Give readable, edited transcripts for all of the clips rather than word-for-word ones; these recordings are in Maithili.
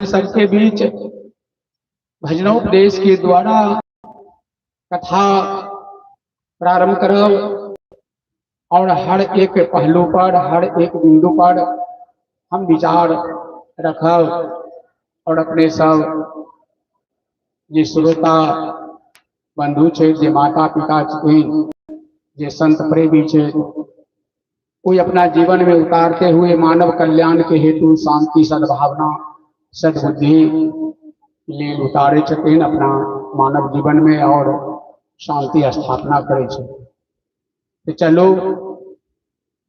सबके बीच भजनोपदेश के द्वारा कथा प्रारंभ करब और हर एक पहलू पर, हर एक बिंदु पर हम विचार रखब और अपने सब जे श्रोता बंधु छै, जे माता पिता छथिन, जे संत प्रेमी छै, कोई अपना जीवन में उतारते हुए मानव कल्याण के हेतु शांति, सद्भावना, सद्बुद्धि लेल उतारे छथिन अपना मानव जीवन में और शांति स्थापना करे छथिन। तो चलो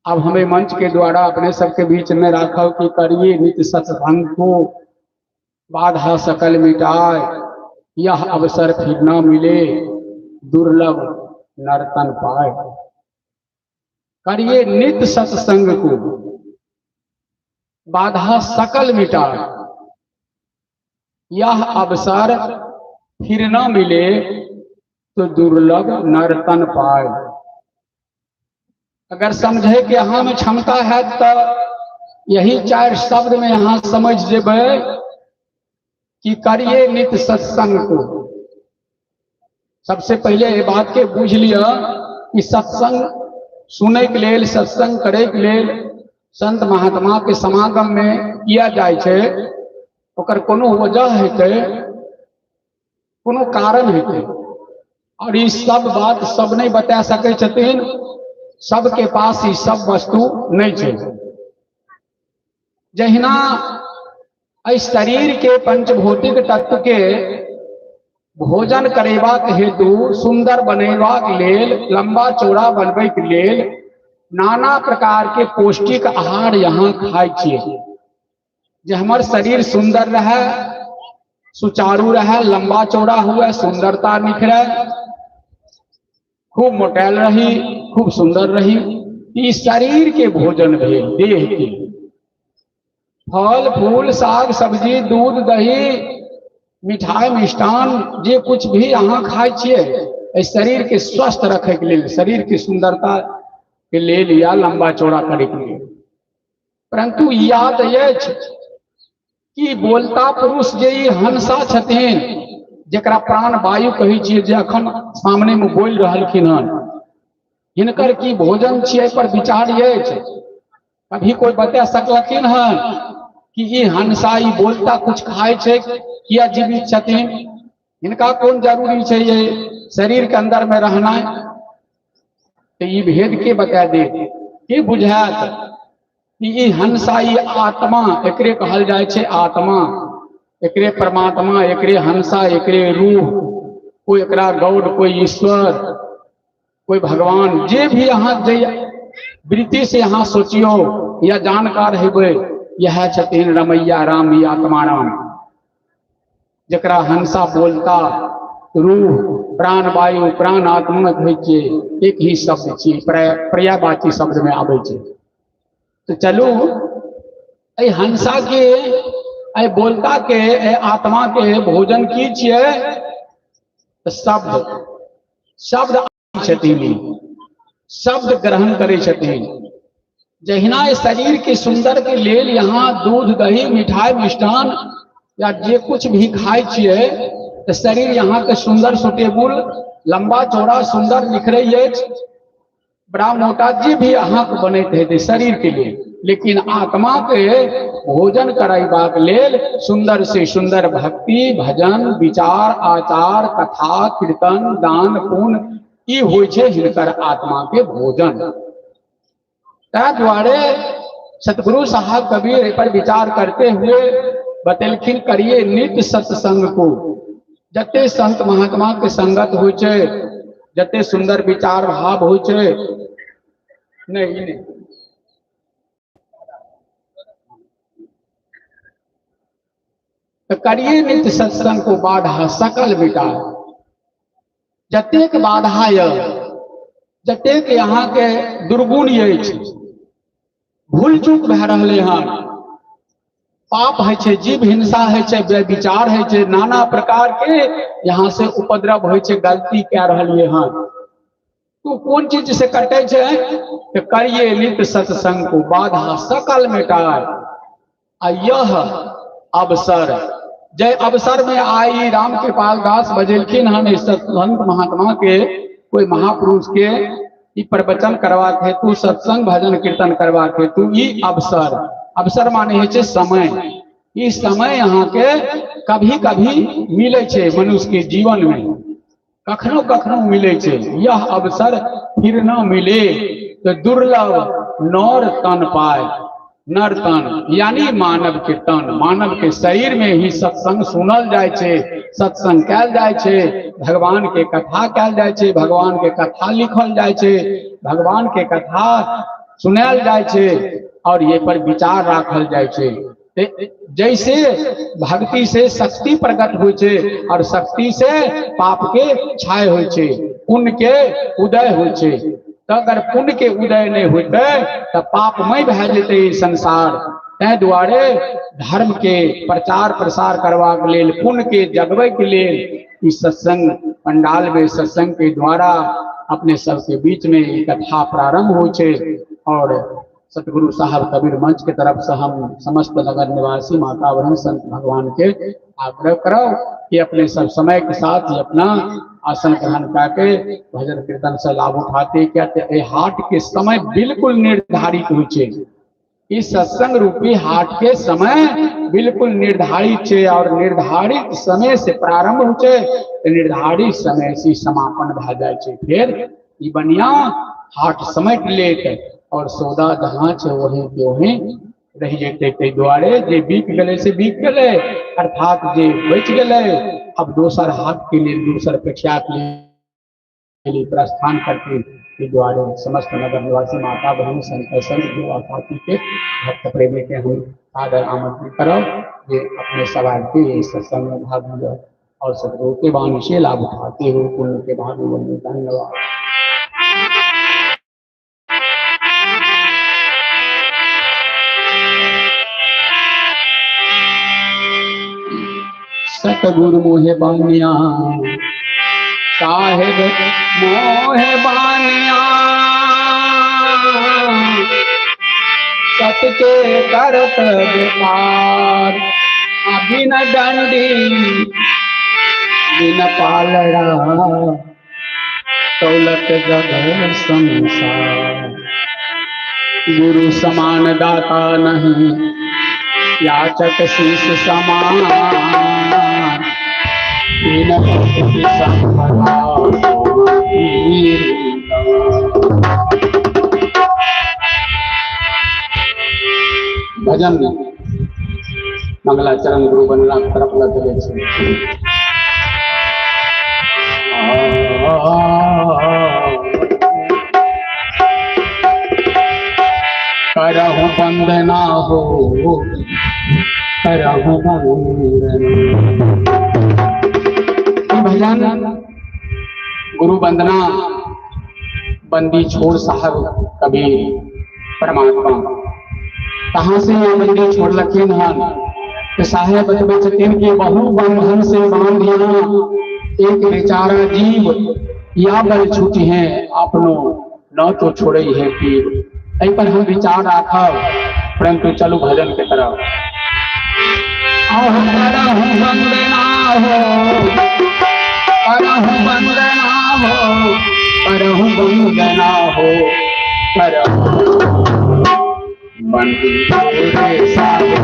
अब हमें मंच के द्वारा अपने सबके बीच में राखब कि करिए नित्य सत्संग को, बाधा सकल मिटाए, यह अवसर फिर न मिले, दुर्लभ नर्तन पाए। करिए नित्य सत्संग को, बाधा सकल मिटाए, यह अवसर फिर न मिले, तो दुर्लभ नर्तन पाए। अगर समझे कि अहाँ में क्षमता है तो यही चार शब्द में अहाँ समझ जेबै कि करिए नित्य सत्संग को। सबसे पहले ये बात के बुझ लिया कि सत्संग सुने के लेल, सत्संग करे के लेल संत महात्मा के समागम में किया जाय छै, ओकर कोनो वजह हेतै, कोनो कारण हेतै। और ई सब बात सब नहीं बता सकै छथिन, सबके पास ई सब वस्तु नहीं छै। जहिना एहि शरीर के पंचभौतिक तत्व के भोजन करेबाक हेतु, सुंदर बनेबाक लेल, लंबा चौड़ा बनबै के लेल नाना प्रकार के पौष्टिक आहार यहाँ खाइ छियै, जे हमर शरीर सुंदर रहे, सुचारू रहे, लंबा चौड़ा हुए, सुंदरता निखरे, खूब मोटायल रही, खूब सुंदर रही। ई शरीर के भोजन भेल, देह के फल फूल साग सब्जी दूध दही मिठाई मिष्ठान जे कुछ भी अहाँ खाइ छियै, एहि शरीर के स्वस्थ रखे के लेल, शरीर के सुंदरता के लेल या लंबा चौड़ा करे के लेल। परंतु याद अछि कि बोलता पुरुष जे ई हंसा छथिन, जकरा प्राण वायु कहै छियै, जे अखन सामने में बोलि रहलखिन हन, हिनकर की भोजन छियै पर विचार अछि? कभी कोई बता सकलखिन हन कि ई हंसा, ई बोलता कुछ खाइ छै, किया जीवित छथिन? हिनका कोन जरूरी छै ये शरीर के अंदर में रहना? तो ई भेद के बता दे, के बुझात कि ई हंसा, ई आत्मा, एकरे कहल जाय छै आत्मा, एकरे परमात्मा, एकरे हंसा, एकरे रूह, कोई एकरा गौड, कोई ईश्वर, कोई भगवान, जे भी अहाँ जे वृत्ति से अहाँ सोचियो या जानकार हेबै, इएह छथिन रमैया राम, ई आत्मा राम, जकरा हंसा बोलता, रूह, प्राण वायु, प्राण आत्मा कहै छियै, एक ही शब्द छियै, पर्यायवाची शब्द में आबै छै। तो चलू एहि हंसा के, एहि बोलता के, एहि आत्मा के भोजन की छियै? शब्द। शब्द छथिन, शब्द ग्रहण करै छथिन। जहिना शरीर के सुंदर के लेल यहाँ दूध दही मिठाई मिष्ठान या जे कुछ भी खाइ छियै, तऽ शरीर यहाँ के सुंदर, सुटेबुल, लंबा चौड़ा सुंदर निखरै अछि, बड़ा मोटा जे भी अहाँके बनैत हेतै शरीर के लेल, लेकिन आत्मा के भोजन करैबाक लेल सुंदर से सुंदर भक्ति, भजन, विचार, आचार, कथा, कीर्तन, दान, पुण्य, ई होइ छै हिनकर आत्मा के भोजन। ताहि दुआरे सतगुरु साहब कबीर एहि पर विचार करते हुए बतेलखिन, करिए नित्य सत्संग को। जते संत महात्मा के संगत होइ छै, जते सुंदर विचार भाव होइ छै, नहीं नहीं तो करिए नित्य सत्संग को, बाधा सकल मिटाए। जतेक बाधा यऽ, जतेक यहाँ के दुर्गुण अछि, भूल चूक भए रहलै हन, पाप होइ छै, जीव हिंसा होइ छै, व्यभिचार होइ छै, नाना प्रकार के यहाँ से उपद्रव होइ छै, गलती कए रहलियै हन, तो कोन चीज से कटै छै? तऽ करिए नित्य सत्संग को, बाधा सकल मिटाए, आ यह अवसर। जय अवसर में आई रामकृपाल दास बजेलखिन हन संत महात्मा के, कोई महापुरुष के ई प्रवचन करबाक हेतु, सत्संग भजन कीर्तन करबाक हेतु ई अवसर। अवसर माने होइ छै समय। ई समय अहाँके कभी कभी मिलै छै मनुष्य के जीवन में, कखनो कखनो मिलै छै। यह अवसर फिर न मिले तो दुर्लभ नर तन पाए। नर तन यानी मानव के तन, मानव के शरीर में ही सत्संग सुनल जाइ छै, सत्संग कयल जाइ छै, भगवान के कथा कयल जाइ छै, भगवान के कथा लिखल जाइ छै, भगवान के कथा सुनायल जाइ छै और ये पर विचार राखल जाइ छै। जैसे भक्ति से शक्ति प्रकट होइ छै और शक्ति से पाप के क्षय होइ छै, पुण्य के उदय होइ छै। तऽ अगर पुण्य के उदय नहि होइतै तऽ पापमय भए जेतै ई संसार। ताहि दुआरे धर्म के प्रचार प्रसार करबाक लेल, पुण्य के जगबै के लेल ई सत्संग पंडाल में सत्संग के द्वारा अपने सबके बीच में ई कथा प्रारंभ होइ छै। और सतगुरु साहब कबीर मंच के तरफ से हम समस्त नगर निवासी माता बहन संत भगवान के आग्रह करब कि अपने सब समय के साथ ही अपना आसन ग्रहण करके भजन कीर्तन से लाभ उठाते। क्या ते हाट के समय बिल्कुल निर्धारित होइ छै। इस सत्संग रूपी हाट के समय बिल्कुल निर्धारित छै और निर्धारित समय से प्रारंभ होइ छै, निर्धारित समय से समापन भए जाइ छै। फिर ई बनिया हाट समेट लेत और सौदा जहाँ छै वहीं के वहीं रहि जेतै। ताहि दुआरे जे बिक गेलै से बिक गेलै, अर्थात जे बचि गेलै अब दोसर हाट के लेल, दोसर पेठिया के लिए प्रस्थान करते। ताहि दुआरे समस्त नगर निवासी माता बहन संत संत युवा साथी के भक्त प्रेमी के हम सादर आमंत्रित करब जे अपने सब आबि के सत्संग में भाग लिअ और सदगुरु के वाणी से लाभ उठाते हुए पुण्य के भागी बने। धन्यवाद। सतगुरु मोहे बानिया, साहेब मोहे बानिया, सत के करत व्यापार, बिन डंडी बिन पालड़ा तौलत जग संसार। गुरु समान दाता नहीं, याचक शीश समान, बिन भक्ति संभला। भजन मंगलाचरण गुरु वंदना तरफ लग गेल छै। करहु वंदना हो, करहु वंदना। भजन गुरु वंदना बंदी छोड़ साहब कबीर परमात्मा कहाँ से यहाँ बंदी छोड़ लखिन हन? तो साहेब बतबै छथिन कि बहु बंधन से बांधिया एक बेचारा जीव, या बल छूटी है अपनो न तो छोड़े है पीर। एहि पर हम विचार राखब, परंतु चलू भजन के तरफ। आहो करहु वंदना हो, करहु वंदना हो, करहु वंदना हो, करहु बंदी छोड़े साहेब।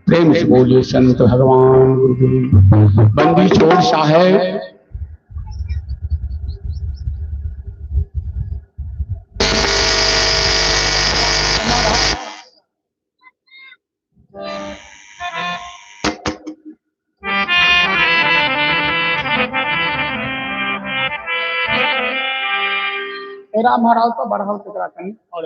प्रेम से बोलिए संत भगवान गुरु बंदी छोड़ साहेब। महाराज तो बढ़ाओ तो कहीं और